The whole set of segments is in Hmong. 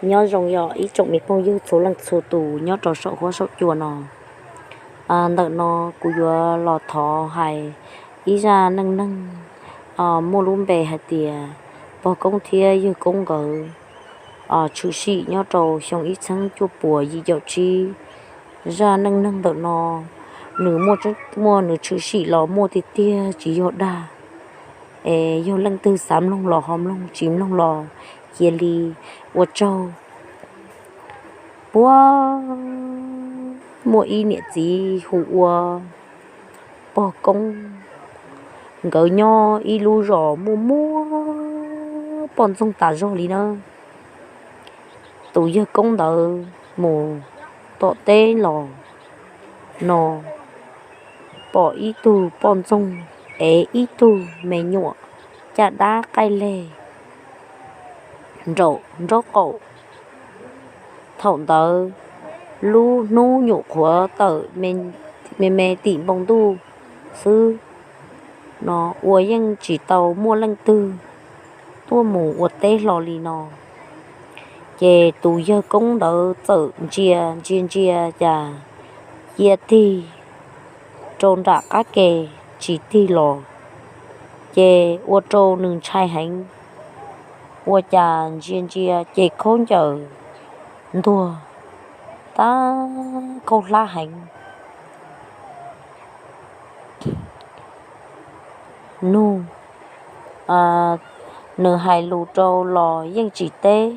Nyob zoo yog ib tsoom me phooj ywg txhua leej txhua tus nyob rau saum huab saum cua no. Ntawm no kuv yuav los thov hais ib zaj neej neeg muaj lub npe hais tias pog koob thiab yawg koob nkawd tshwm sim nyob rau xyoo ib txheeb cuaj puas yim caum tsib. Zaj neej neeg ntawm no nws muaj nws tshwm sim los muaj tiag tiag tsis yog dag. Es yog leej twg xav mloog los ho mloog, tsis mloog los cia li. Ua tsaug. Puag muaj ib niam txiv hu ua pog koob, nkawd nyob ib lub zos muaj muaj poj ntxoog tas zog li na. Tus yawg koob ntawd mus tom teb los no pom ib tug poj ntxoog ev ib tug me nyuam caj dab qaij leg nraum nraub qaum. Thaum ntawd lub hnub nyuam qhuav tawm me me tim npoo ntuj xwb no, ua yeej tsis tau muaj leej twg tuaj mus ua teb hlo li no. Ces tus yawg koob ntawd txawm ntsia ntsia ntsia cas cia tig rau nram qab ke tsis tig los, ces ua rau nws ntshai heev. Ua cas ntsia ntsia ces khaub ncaws ntuag tab khaub hlab heev. Nug, nws hais lus rau los yeej tsis teb.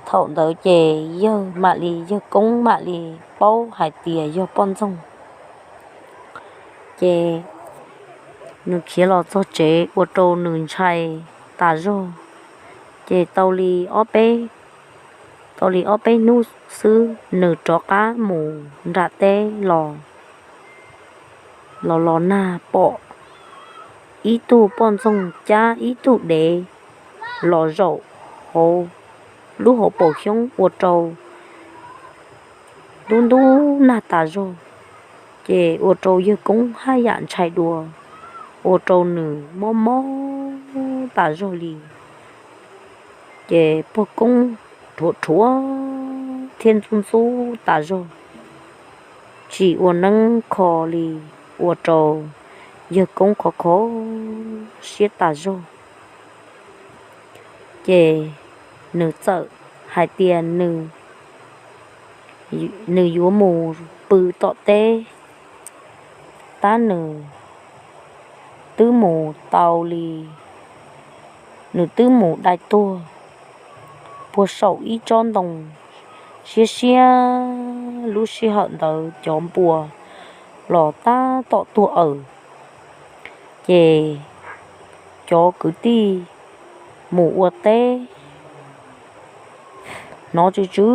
Thaum ntawd ces yawg mam li, yawg koob mam li paub hais tias yog poj ntxoog. Ces nws khiav los txog tsev ua rau nws ntshai tas zog. Ces tau li ob peb, tau li ob peb hnub xwb nws rov qab mus nram teb los, los los nag pom ib tug poj ntxoog cab ib tug dev los zaum hauv lub hauv paus xyoob ua rau ntub ntub nag tas zog. Ces ua rau yawg koob haj yam ntshai dua, ua rau nws mob mob tas zog li. Ces pog koob rhuav rhuav thiab ntxub ntxub tas zog, tsis ua neeb kho li, ua rau yawg koob khov kho siab tas zog. Ces nws txawm hais tias nws yuav mus pw tom teb, tab nws twb mus tau li, nws twb mus dai tuag puag saum ib tsob ntoo siab siab. Lub sij hawm ntawd cov npua los tab tom tuag aws. Ces cov kwv tij mus ua teb hnov tsw tsw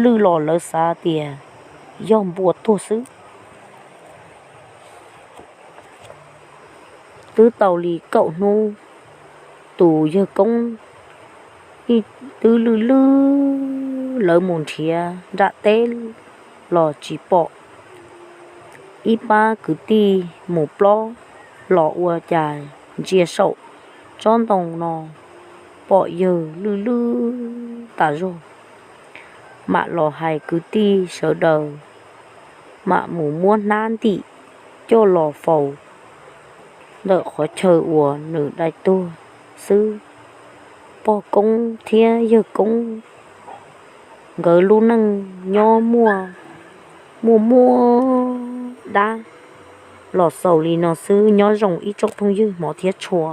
lwj los lawv xav tias yog npua tuag xwb. Twb tau li kaum hnub, tus yawg koob twb lwj lwj, lawv mus nrhiav nram teb los tsis pom. Ib pab kwv tij mus plob los ua cas ntsia saum tsob ntoo no pom yawg lwj lwj tas zog, mam los hais kwv tij sawv daws mam mus muab hnab ntim coj los faus ntawm qhov chaw uas nws dai tuag xwb. Pog koob thiab yawg koob nkawd lub neej nyob muaj muaj dab los xaus li no xwb. Nyob zoo ib tsoom phooj ywg hmov thiab tshua.